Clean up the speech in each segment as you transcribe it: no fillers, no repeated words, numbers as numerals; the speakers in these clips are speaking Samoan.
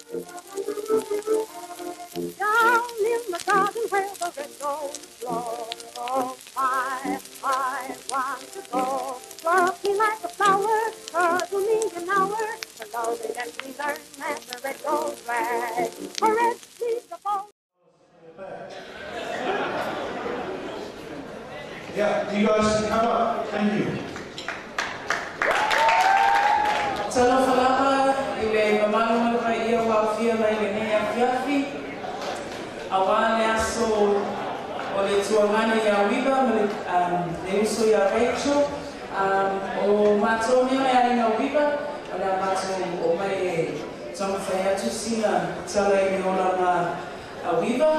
Down in the garden where the red rose grows, I want to go. Pluck me like a flower, cuddle me an hour. Slowly let me learn that the red rose red. For red leaves the fall. Yeah, you guys can come up. Thank you. Talofa lava i le mamalu ma le paia ua aofia mai i lenei afiafi, auā le aso o le tuagana ia Uiva ma le, um, le uso ia Rachel. Um, o matou nei o le aiga o Uiva, o le a matou oo mai e taumafai atu sina tala i le olaga a Uiva,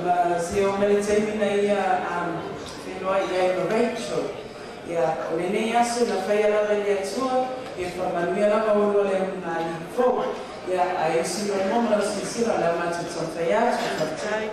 ma se oo mai le taimi na ia um, feiloai i ai ma Rachel. Ia, o lenei aso na faia lava e le Atua, ia faamanuia lava oulua le augālii fou. Ia, ae usi loa ma lau silasila o le a matou taumafai atu. Faafetai.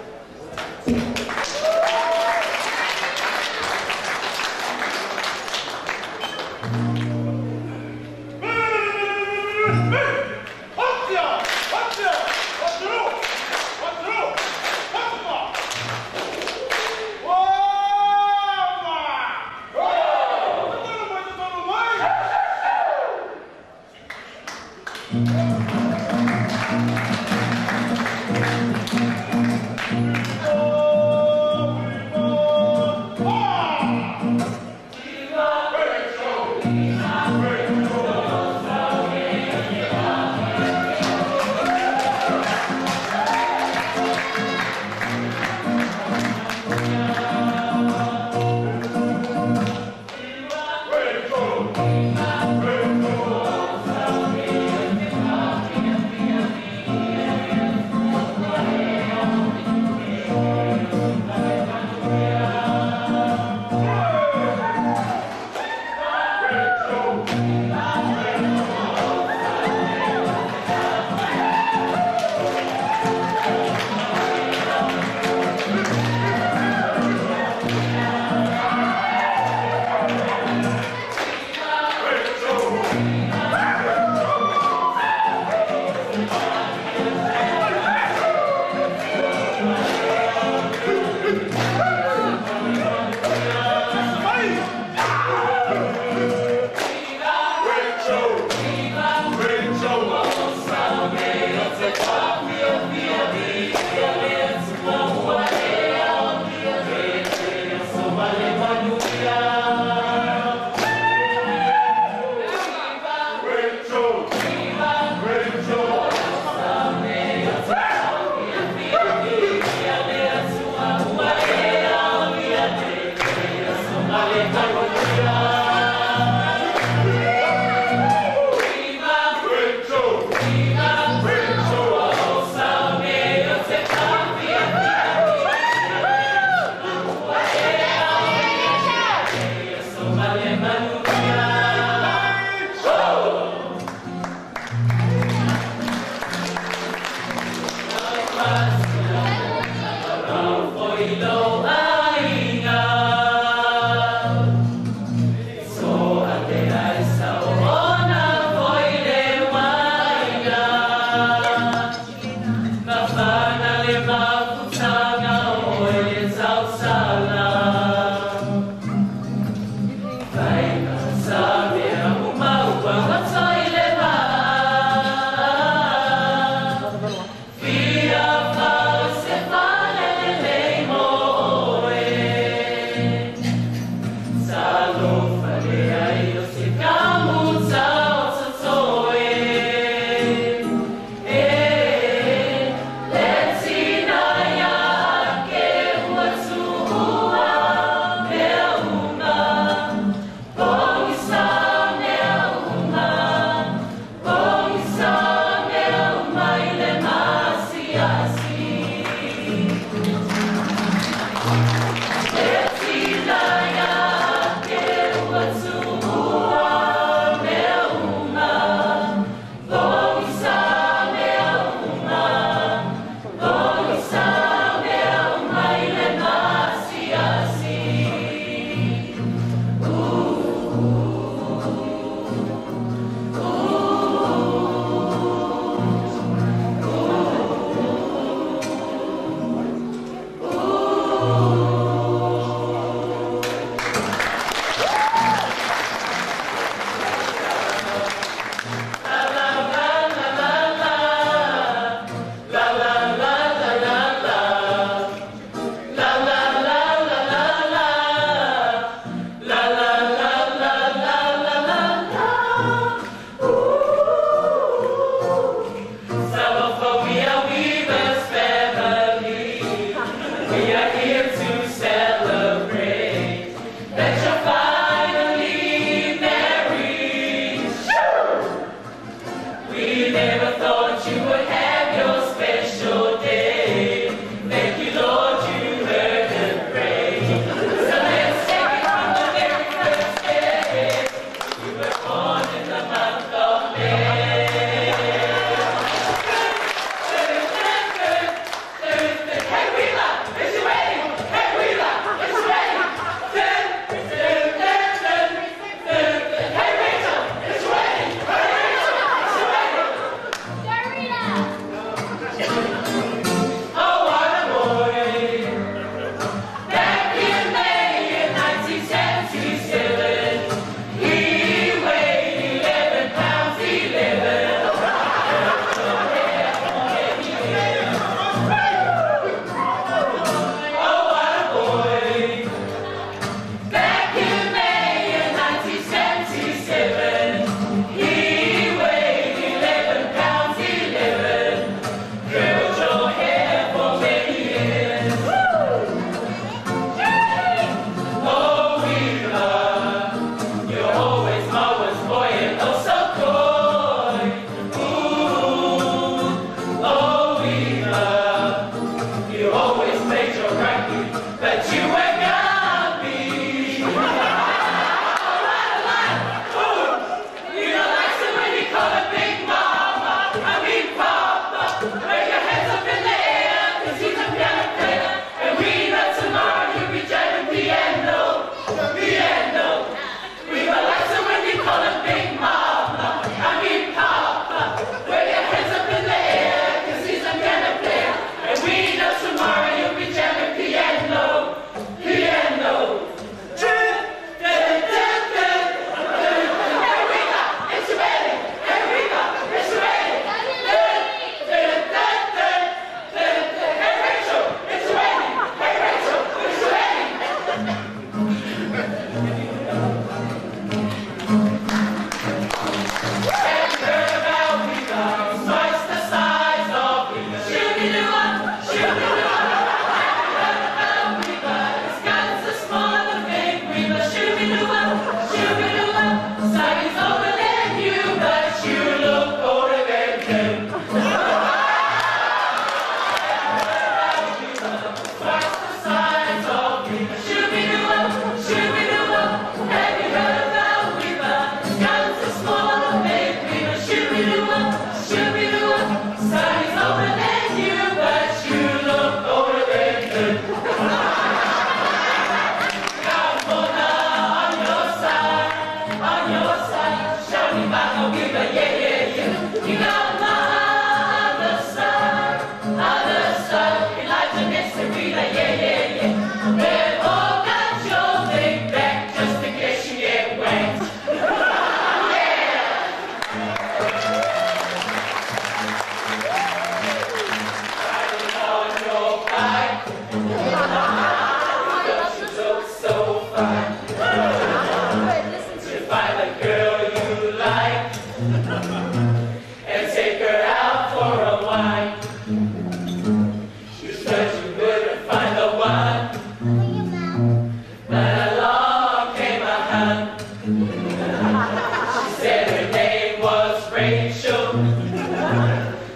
Rachel,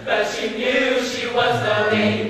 but she knew she was the angel.